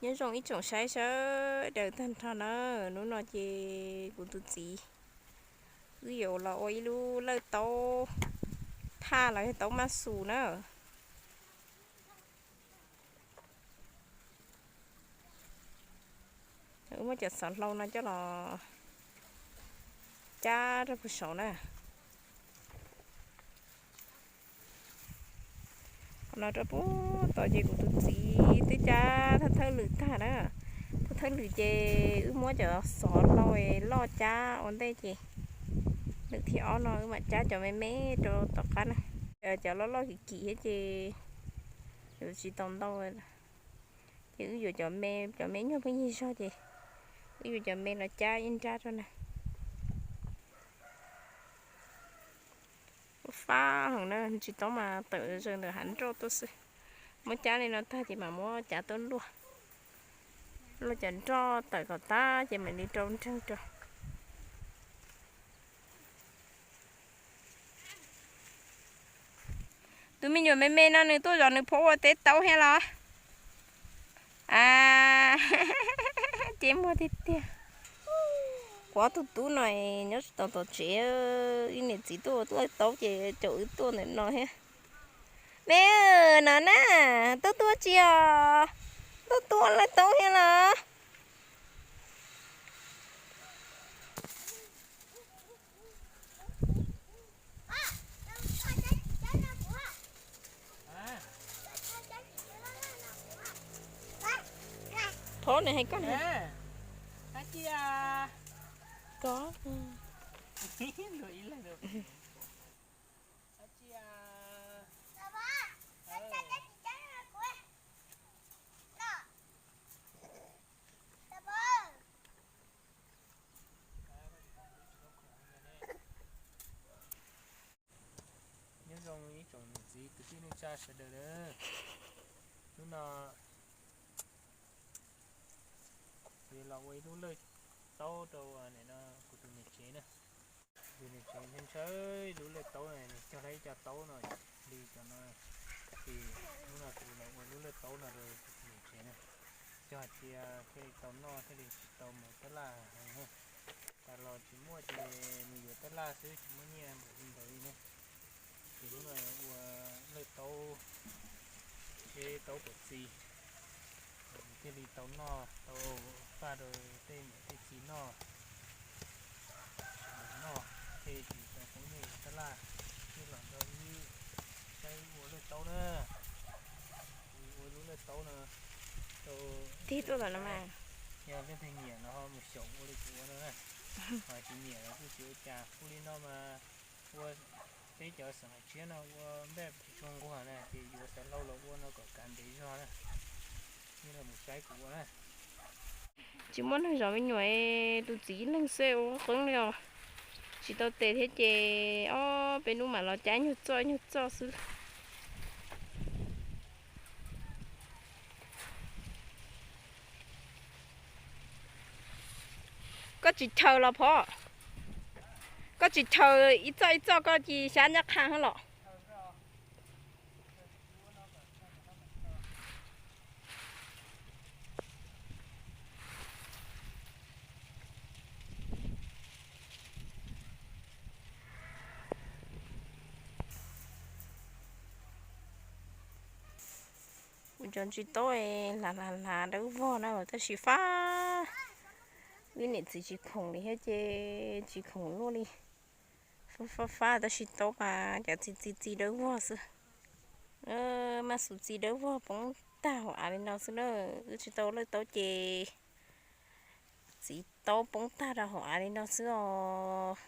Nyob zoo ib tsoom saib sawv daws tag nrho na, hnub no ces kuv tus txiv wb yuav los ua ib lub lawj taub thaj los yog taub mab xus na. Wb muab cov xov hlau no coj los cab rau puag saud na. Qhov no rau puag tod ces kuv tus txiv twb cab thawj thawj lwm tag na. Thawj thawj lwm ces wb muab cov xov hlau loj cab ua ntej ces lwm thib ob no wb mam cab cov me me rau tom qab na. Cov loj loj kim kim thiab ces yuav tsis tau ntau. Ces wb yuav cov me, cov me nyuag pheej yig zog ces wb yuav cov me los cab ib nrab rau na. Fab heev na, tsis tau mas tawm zaws ntawm hav nroj tuaj xwb. Muab cab li no tag ces mam muab cav tuaj luaj. Luaj cov nroj tawm kom tag ces mam li rau nreeg rau. Tus me nyuam me me no nws tuaj zov nws phob ua teb taub thiab los? A, ces muag tiag tiag. Kuv ob tug tub no nyob tsis tau tom tsev, wb niam txiv tuaj ua lawj taub ces caum wb tuaj ntawm no thiab. Me, no na, tuaj tua tsi os? Tuaj tua lawj taub thiab los? Thov nws hais koj na. Koj. Nyob zoo ib tsoom niam txiv kwv tij neej tsa sawv daws na. Hnub no kuv yuav los ua ib lub lawj taub rau nim no kuv tus niam tsev na. Kuv tus niam tsev ntshaw ntshaw lub lawj taub na, nws cog tau ib co taub no li cov no, ces hnub no kuv los ua lub lawj taub no rau kuv tus niam tsev na. Cog hais tias thiaj li tau noj thiaj li tsis tau mus tab laj heev na. Tas los tsis muaj ces nws yuav tab laj xwb tsis muaj nyiaj npaum li ntawd li na. Ces hnub no ua lawj taub, seb taub puas txi, thiaj li tau noj tau faj rau tej niam tej txiv noj. Sawv daws noj thiaj tsis tau poob nyiaj tab laj. Thiab los nrog wb saib ua lawj taub na. Ua lub lawj taub no rau tig tuaj los no mas, yog leej twg nyiam los ho mus xyaum ua li kuv ua no na. Ho tsis nyiam los kuj tsis ua cas, kuj li no mas ua peb cov xeem Hais Tshiab no ua npej tsis tshua nquag na ces yuav xav hlau los ua no kom kav ntev zog na. Yeej los mus saib kuv ua na. Tsis muaj neeg zov me nyuam, tus txiv ib leeg xwb ua qeeb li os. Tsis tau tes thiab ces ob peb hnub mam los cab nyuag txoj nyuag txoj xwb. Koj tsis chaws los Phov? Koj tsis chaws ib txoj ib txoj koj cia xyab ncaj qha los? Kuv cov ntsis taub hlav hlav hlav dawb vog na tab sis fab, wb niam txiv tsis khoom li thiab ces tsis khoom luaj li. Fab fab tab sis taub mas cov txi txi txi dawb vog xwb. Maj xus txi dawb vog poob tag hauv av li no xwb na. Wb tsis tau lawj taub ces txiv taub poob tag rau hauv av li no xwb os.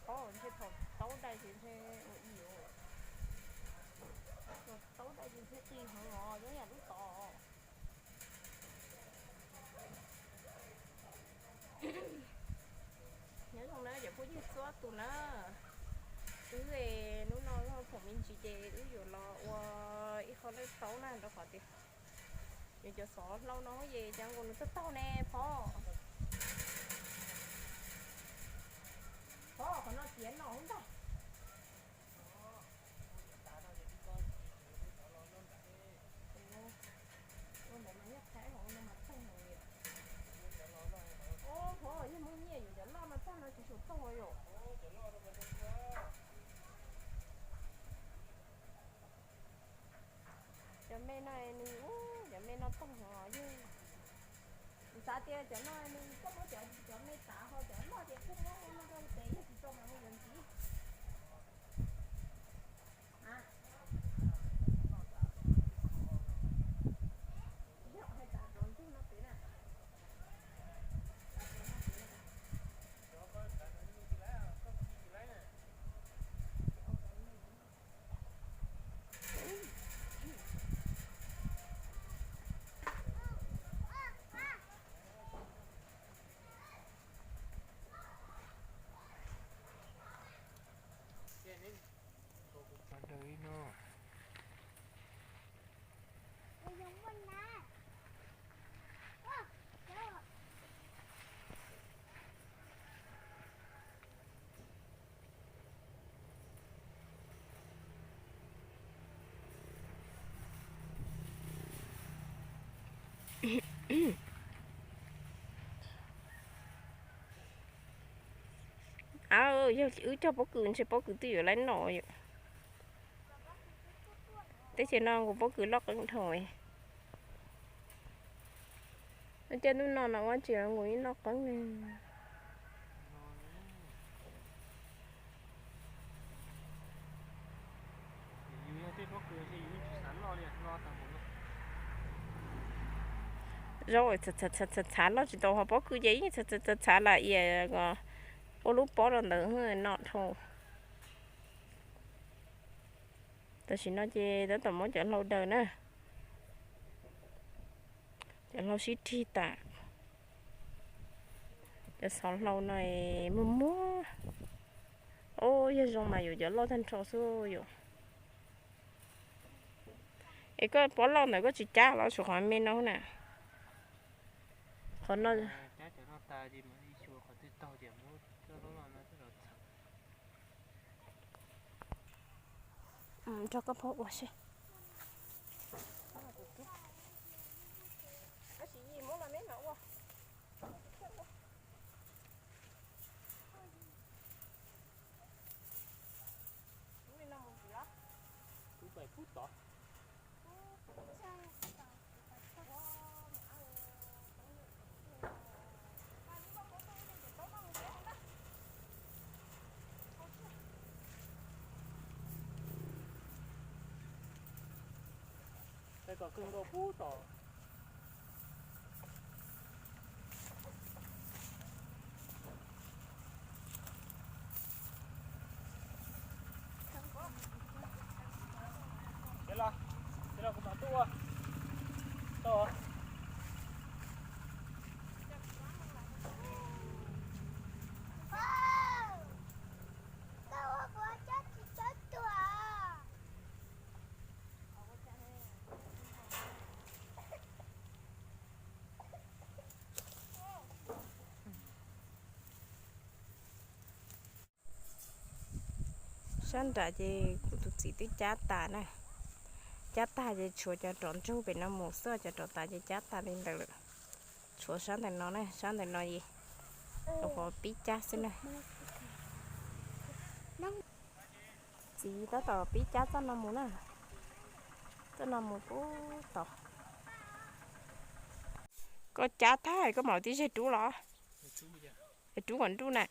Ntshe thaum taub dai ces ntshe ua ib, thaum taub dai ces ntshe qis heev os, zoo yam lub tod. Nyob zoo na cov phooj ywg txhua tus na, wb hnub no yog thaum me ntsis ces wb yuav los ua ib qho lawj taub na rau qhov tias yuav cov xov hlau no ces cov nkaus nws taug taug ne Phob. Phob, qhov no tiav no ntag. Phob, yog muaj nyiaj yuav cov loj no tag no tsis tshua taug yom. Cov me no nws, cov me no taug heev os yog. Kuv xav tias cov no nws koj muab cov, cov me tav ho cov loj ces koj muab ua no rau tes yog tsis tau mas ua yuav ntxiv. Yog hais tas rov ntug no pem na. Aw, yog wb cog pob kws ntshe pob kws twb yuav laiv no yom. Teb chaws no nkaus pob kws loj qeeb dhau. Caij ntuj no no ua tsis nkaus ib loj qeeb li. Zaub txhav loj tsis tau ho pob kws ces yeej txhav lam ia ua lub pob rau ntawd no dhau. Tam sim no ces tab tom muab cov hlau daws na. Cov hlau sib rig tas. Cov xov hlau no muag muag. Ub, yog zoo mas yuav cov loj tag nrho xwb yom. Es koj pob loj ntawd koj tsis cab los tshuav qhov me no na? Qhov no. Nrog koj phob ua seb. Tej kom kawg nkaus pub tom. Ces los, ces los kuv mam tuaj ua. Tau. Sab nram ces kuv tus txiv twb cab tas na. Cab tag ces tshuav cov rov ntsug pem no mus xwb, cov rov tas ces cab tas li ntawd lawm. Tshuav sab ntawm no na, sab ntawm no es rau qhov pib cab xwb na. Txiv tab tom pib cab txoj no mus na. Txoj no mus pub tod. Koj cab tag koj mam tib zej rub los? Rub kom nruj na.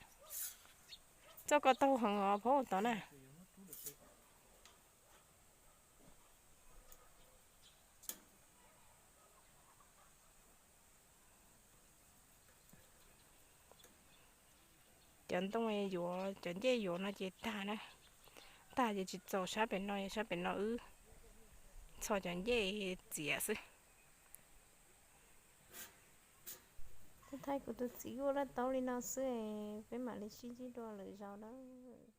Txoj ko taug heev os, phob tod na. Cov ntoo yuav, cov ncej yuav no ces tag na. Tag ces tsis txaus sab pem no, sab pem no wb txhos cov ncej txiav xwb. Thaij kuv tus txiv ua laj taub li no xwb, peb mam li sib ntsib dua lwm zaus nawb.